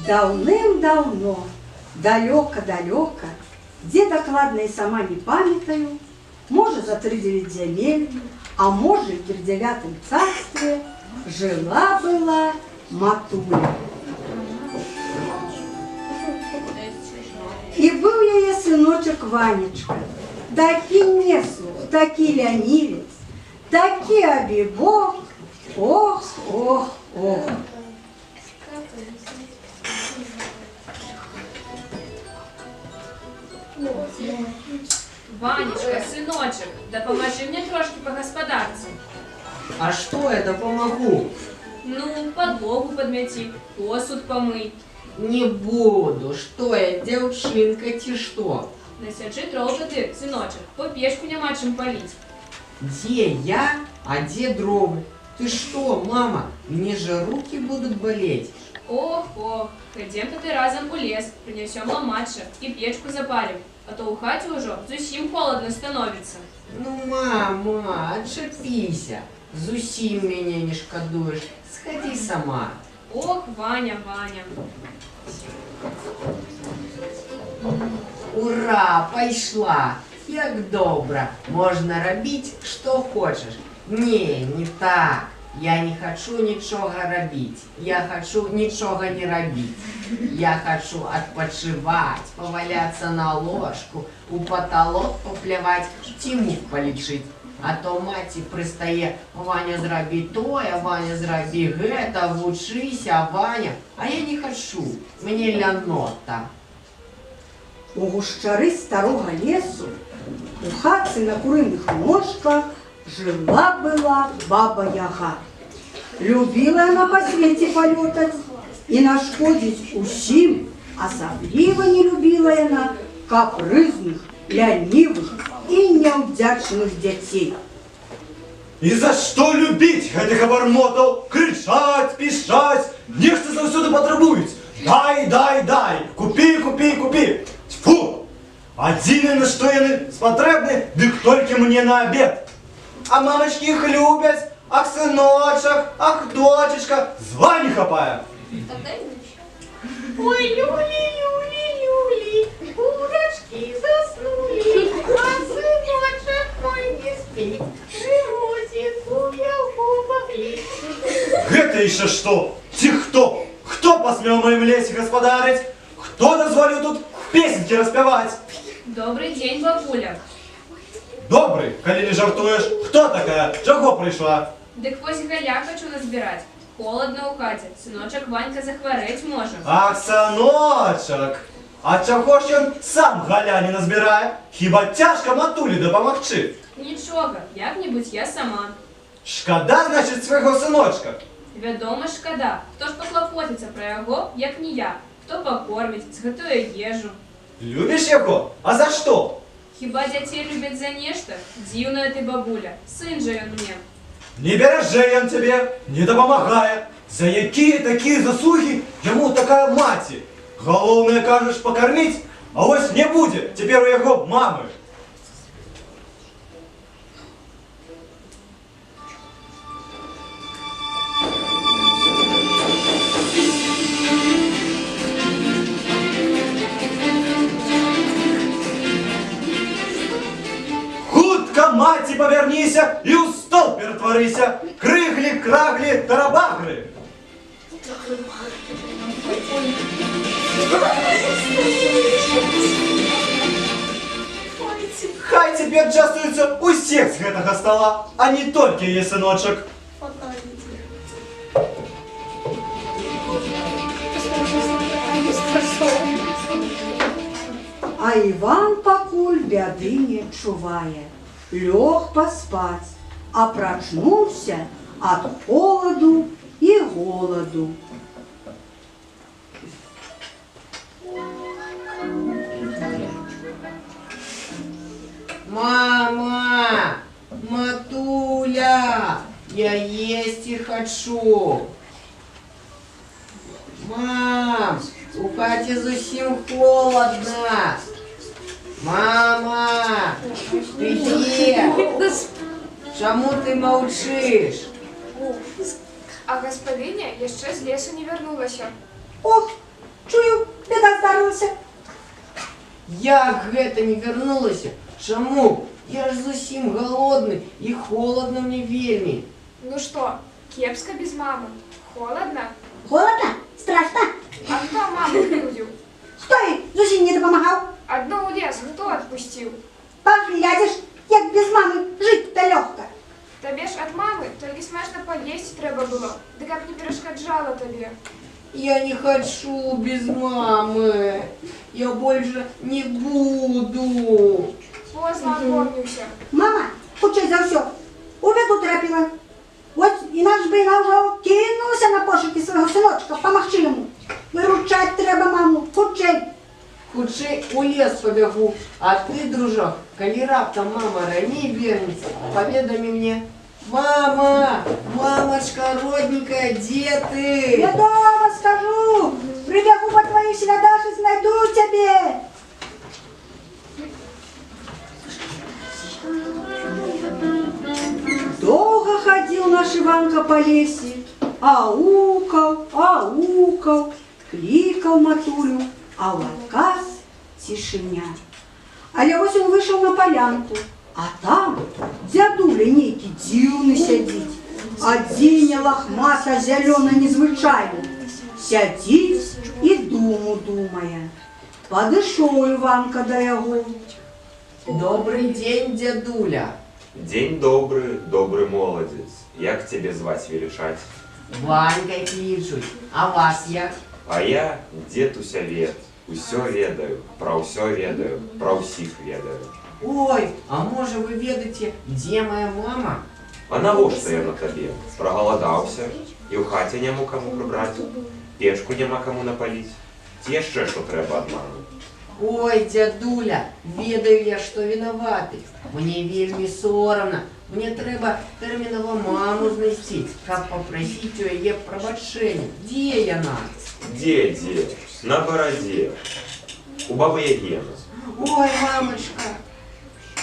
Даўным-даўно, далёка-далёка, дзе дакладна і сама не памятаю, можа, за трыдзевяць зямель, а можа, і ў трыдзявятым царстве, жыла-была матуля. І быў яе сыночак Ванечка, такі неслух, такі лянівец, такі абібок, ох, ох, ох. Ванечка, сыночак, дапамажы мне трошкі па гаспадарцы. А што я дапамагу? Ну, падлогу падмяці, посуд памый. Не буду, што я, дзяўчынка ці што? Насячы дроў тады, сыночак, бо печку няма чым паліць. Дзе я, а дзе дровы? Ты што, мама, мне же руки будут болеть. Ох, ох, хадзем тады разам у лес, прынясём ламачча і печку запалім, а то ў хаце ўжо зусім холадна становіцца. Ну, мама, адчапіся. Зусім мяне не шкадуеш. Схадзі сама. Ох, Ваня, Ваня. Ура, пайшла. Як добра. Можна рабіць, што хочаш. Не, не так. Я не хачу нічога рабіць. Я хачу нічога не рабіць. Я хачу адпачываць, паваляцца на ложку, у паталок папляваць ці мух палічыць. А то маці прыстае: «Ваня, зрабі тое, Ваня, зрабі гэта, вучыся, Ваня». А я не хачу, мне лянота. У гушчары старога лесу, у хатцы на курыных ножках жыла-была баба Яга. Любіла яна па свеце палётаць і нашкодзіць усім, асабліва не любіла яна капрызных, лянівых і няўдзячных дзяцей. І за што любіць гэтых абармотаў? Крычаць, пішчаць, нешта заўсёды патрабуюць. Дай, дай, дай, купі, купі, купі. Тьфу! Адзінае, на што яны спатрэбны, дык толькі мне на абед. А мамачкі іх любяць, ах, сыночак, ах, дочачка, зла не хапае. Ой, люлі, люлі, люлі, курачкі заснулі, а сыночак мой не спіць, жывоцік у яго баліць. Гэта яшчэ што? Ці хто? Хто пасмеў у маім лесе гаспадарыць? Хто дазволіў тут песенькі распяваць? Добры дзень, бабуля. Добры, калі не жартуеш. Хто такая? Чаго прыйшла? Дык вось галля хачу назбіраць. Холадна ў хаце, сыночак Ванька захварэць можа. Ах, сыночак! А чаго ж ён сам галя не назбірае? Хіба цяжка матулі дапамагчы? Нічога, як-небудзь я сама. Шкада, значыць, свайго сыночка. Вядома, шкада. Хто ж паклапоціцца пра яго, як не я? Хто пакорміць, згатуе ежу? Любіш яго? А за што? Хіба дзяцей любяць за нешта? Дзіўная ты, бабуля, сын жа ён мне. Не беражэ ён цябе, не дапамагае. За якія такія заслугі яму такая маці? Галоўнае, кажаш, пакарміць, а вось не будзе цяпер у яго мамы. Хутка, маці, павярніся і ў стол ператварыся. Крыглі, краглі, тарабагры. Хай цяпер частуюцца ўсе з гэтага стала, а не толькі яе сыночак. А Іван пакуль бяды не адчувае. Лёг паспаць, а прачнуўся ад холаду і голаду. Мама! Матуля! Я есці хачу. Мам, у хаце зусім холадна. Мама, ты дзе? Чаму ты маўчыш? А гаспадыня яшчэ з лесу не вярнулася. Ох, Чую, бяда здарылася. Як гэта не вярнулася? Чаму? Я ж зусім галодны і холадна мне вельмі. Ну што, кепска без мамы? Холадна? Холадна? Страшна? А хто маму крыўдзіў? Хто ёй зусім не дапамагаў? Адну ў лес хто адпусціў? Паглядзіш, як без мамы жыць-то лёгка. Табе ж ад мамы толькі смачна паесці трэба было, ды каб не перашкаджала табе. Я не хачу без мамы. Я больше не буду. Позна апомніўся. Мама, хутчэй за ўсё, у бяду трапіла. Вось інакш бы яна ўжо кінулася на пошукі свайго сыночка, памагчы яму. Выручаць трэба маму, хутчэй. Хутчэй у лес пабягу, а ты, дружок, калі раптам мама раней вернецца, паведамі мне. Мама, мамачка родненькая, дзе ты? Вядома, скажу, прыбягу па тваіх слядах і знайду цябе. Доўга хадзіў наш Іванка па лесе, аукаў, аукаў, клікаў матулю, а ў адказ цішыня. Але вось ён выйшаў на палянку, а там дзядуля нейкі дзіўны сядзіць. Адзенне лахмата зялёна незвычайна. Сядзіць і думу думае. Падышоў Іванка да яго. Добры дзень, дзядуля. Дзень добры, добры моладзец. Як цябе зваць, велічаць? Ванькай клічуць. А вас як? А я дзед усявед, усё ведаю, пра ўсё ведаю, пра ўсіх ведаю. Ой, а можа, вы ведаеце, дзе мая мама? А навошта яна табе? Прагаладаўся, і ў хаце няма каму прыбраць, печку няма каму напаліць. Ці яшчэ што трэба ад мамы? Ой, дзядуля, ведаю я, што вінаваты. Мне вельмі сорамна. Мне трэба тэрмінова маму знайсці, каб папрасіць у яе прабачэння. Дзе яна? Дзе, дзе? На барадзе. У бабы Ягі яна. Ой, мамачка.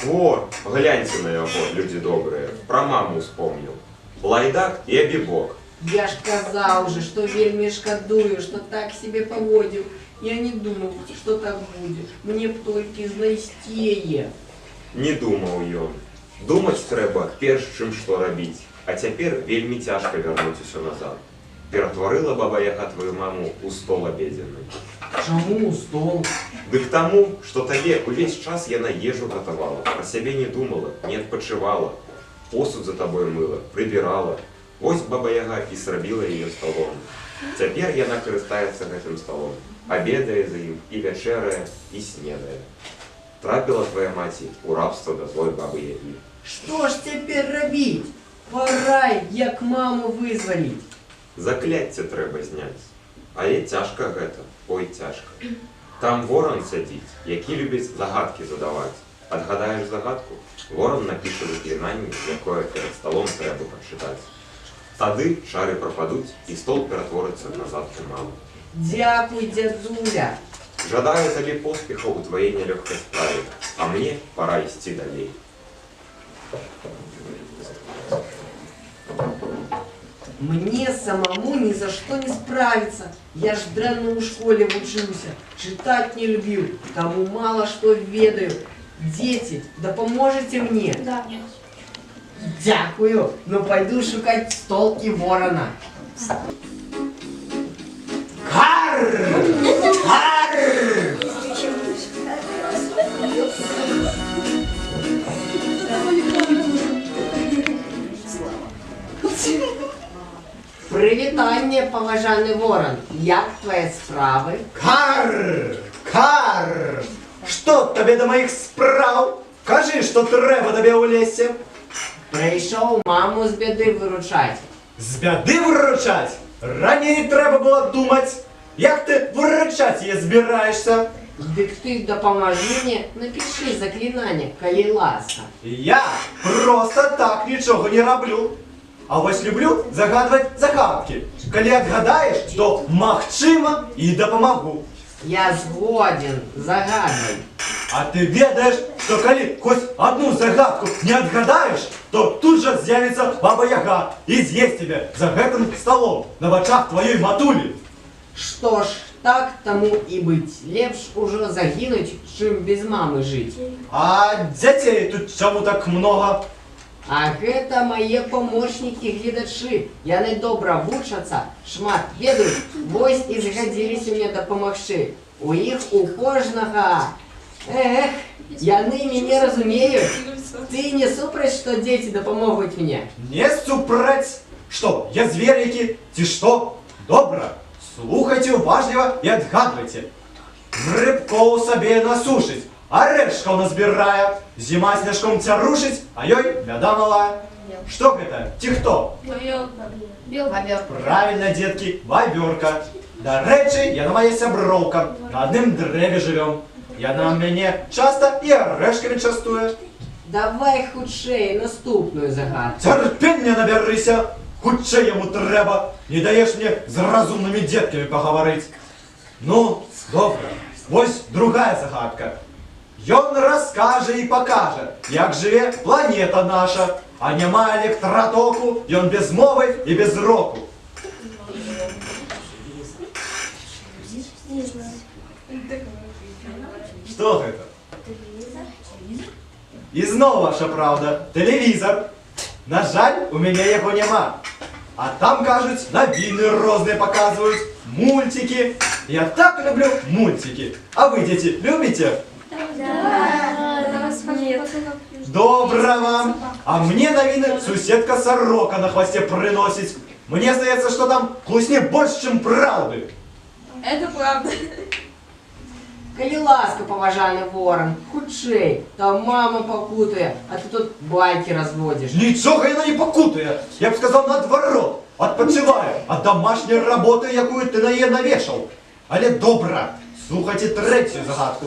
О, гляньце на яго, людзі добрыя, пра маму ўспомніў. Лайдак і абібок. Я ж казаў жа, што вельмі шкадую, што так сябе паводзіў. Я не думаў, што так будзе. Мне б толькі знайсці яе. Не думаў ён. Думаць трэба, перш чым што рабіць. А цяпер вельмі цяжка вярнуць усё назад. Ператварыла баба Яга тваю маму ў стол абедзенны. Чаму ў стол? Дык таму, што табе увесь час яна ежу гатавала, пра сябе не думала, не адпачывала, посуд за табой мыла, прыбірала. Вось баба Яга і зрабіла яе сталом. Цяпер яна карыстаецца гэтым сталом, абедае за ім і вячэрае, і снедае. Трапіла твая маці ў рабства да злой бабы Ягі. Што ж цяпер рабіць? Парай, як маму вызваліць? Закляцце трэба зняць. Але цяжка гэта, ой, цяжка. Там воран сядзіць, які любіць загадкі задаваць. Адгадаеш загадку, воран напіша заклінанне, якое перад сталом трэба прачытаць. Тады чары прападуць, і стол ператворыцца назад у маму. Дзякуй, дзядуля. Жадаю табе поспехаў у тваёй нялёгкай справе, а мне пара ісці далей. Мне самому ни за что не справиться. Я ж дрэнна ў школе вучыўся, чытаць не любіў, таму мала што ведаю. Дзеці, дапаможаце мне? Да. Дзякую, но пайду шукаць стол і ворана. Кар! Кар! Прывітанне, паважаны воран. Як твае справы? Кар! Кар! Што табе да маіх спраў? Кажы, што трэба табе ў лесе? Прыйшоў маму з бяды выручаць. З бяды выручаць? Раней трэба было думаць. Як ты выручаць яе збіраешся? Дык ты дапамажы мне, напішы заклінанне, калі ласка. Я проста так нічога не раблю. А вось люблю загадваць загадкі. Калі адгадаеш, то, магчыма, і дапамагу. Я згодзен, загадвай. А ты ведаеш, што калі хоць адну загадку не адгадаеш, то тут жа з'явіцца баба Яга і з'есць цябе за гэтым сталом на вачах тваёй матулі. Што ж, Так таму і быць. Лепш ужо загінуць, чым без мамы жыць. А дзяцей тут чаму так многа? А гэта мае памочнікі-гледачы. Яны добра вучацца, шмат ведаюць, вось і згадзіліся мне дапамагчы. У іх у кожнага. Эх, яны мяне разумеюць. Ты не супраць, што дзеці дапамогуць мне? Не супраць. Што, я звер які, ці што? Добра, слухайце уважліва і адгадвайце. Грыбкоў сабе насушыць, арэшкаў назбірае, зіма снежком цярушыць, а ёй бяда малая. Што гэта? Ці хто? Правільна, дзеткі, вавёрка. Дарэчы, яна мая сяброўка. На адным дрэве жывём. Яна мяне часта і арэшкамі частуе. Давай хутчэй наступную загадку. Цярпення набярыся! Хутчэй яму трэба! Не даеш мне з разумнымі дзеткамі пагаварыць. Ну, добра. Вось другая загадка. Ён раскажа і пакажа, як жыве планета наша, а няма электратоку, ён без мовы і без року. Што гэта? Ізноў ваша праўда, тэлевізар. На жаль, у мяне яго няма. А там, кажуць, навіны розныя паказваюць, мульцікі. Я так люблю мульцікі. А вы, дзеці, любіце? Добра вам. А мне навіны суседка сарока на хвасце прыносіць. Мне здаецца, што там хлусні больш, чым праўды. Это правда. Калі ласка, паважаны воран, хутчэй, там мама пакутуе, а ты тут байкі разводзіш. Нічога яна не пакутуе. Я б сказаў наадварот. Адпачывае ад дамашняй работы, якую ты на яе навешаў. Але добра, слухайце трэцюю загадку.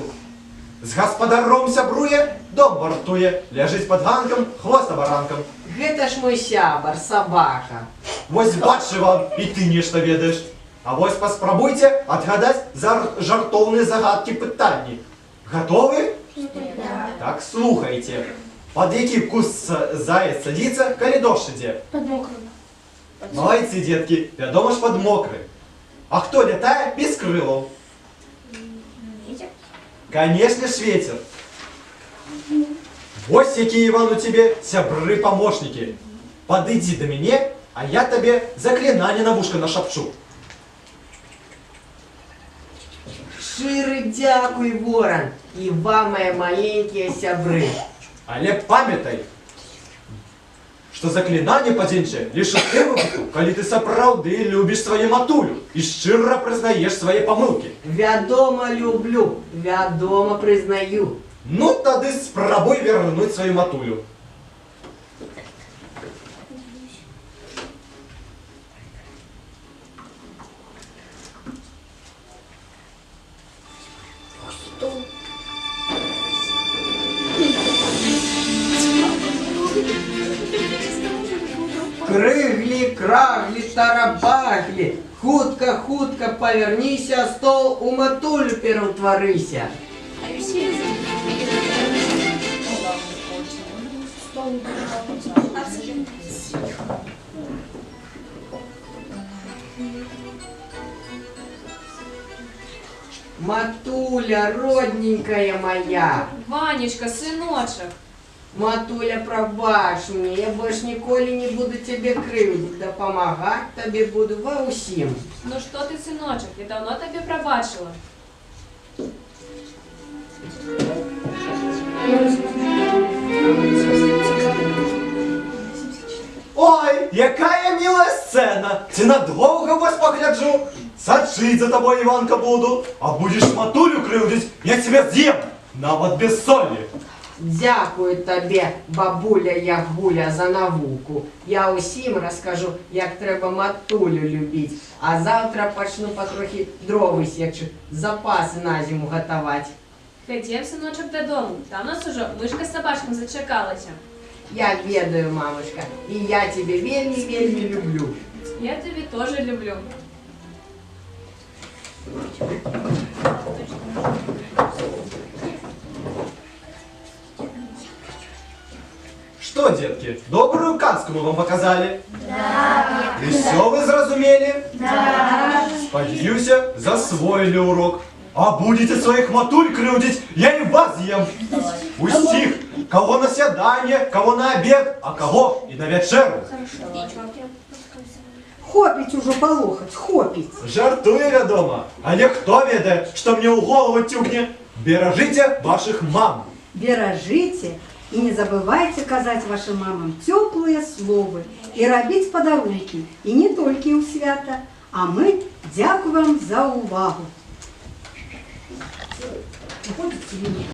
З гаспадаром сябруе, дом вартуе, ляжыць пад ганкам, хвост абаранкам. Гэта ж мой сябар, сабака. Вось бач, Іван, і ты нешта ведаеш. А вось паспрабуйце адгадаць жартоўныя загадкі пытанні. Гатовы? Так слухайце. Пад які куст заяц садзіцца, калі дождж ідзе? Пад мокрым. Малайцы, дзеткі, вядома ж, пад мокры. А хто лятае без крылаў? Ветер. Конечно ж, ветер. Вось якія, Іван, у цябе сябры-памочнікі. Падыдзі да мяне, а я табе заклінанне на вушка нашапчу. Шчыры дзякуй, воран, і вам, мае маленькія сябры. Але памятай, што заклінанне падзейнічае лишь у тым выпадку, калі ты сапраўды любіш сваю матулю і шчыра прызнаеш свае памылкі. Вядома, люблю, вядома, прызнаю. Ну, тады спрабуй вярнуць сваю матулю. Крыглі, краглі, тарабаглі, хутка, хутка павярніся, стол у матулю пераўтварыся. Матуля, родненькая моя, Ванечка, сыночак. Матуля, прабач мне, я больш ніколі не буду цябе крыўдзіць, дапамагаць табе буду ва ўсім. Ну што ты, сыночак, я даўно табе прабачыла. Ой, якая мілая сцэна! Ці надоўга вас пагляджу? Сачыць за табой, Іванка, буду, а будзеш матулю крыўдзіць, я цябе з'ем, нават без солі. Дзякую табе, бабуля Ягуля, за навуку. Я ўсім раскажу, як трэба матулю любіць. А заўтра пачну патрохі дровы секчы, запасы на зіму гатаваць. Хадзем, сыночак, дадому. Там нас ужо мышка з сабачкам зачакалася. Я ведаю, мамачка, і я цябе вельмі-вельмі люблю. Я цябе тоже люблю. Што, дзеткі, добрую казку мы вам паказалі? Да. І ўсё вы зразумелі? Да. Спадзяюся, засвоілі урок. А будзеце сваіх матуль крыўдзіць, я і вас з'ем. Усіх, каго на сняданне, каго на абед, а каго і на вячэру. Хопіць ужо палохаць, хопіць. Жартую, вядома, але хто ведае, што мне ў голову цюкне? Беражыце вашых мам. Беражыце і не забывайце казаць вашым мамам цёплыя словы і рабіць падарункі, і не толькі ў свята. А мы дзякуем за ўвагу. Выходзіце, Юля.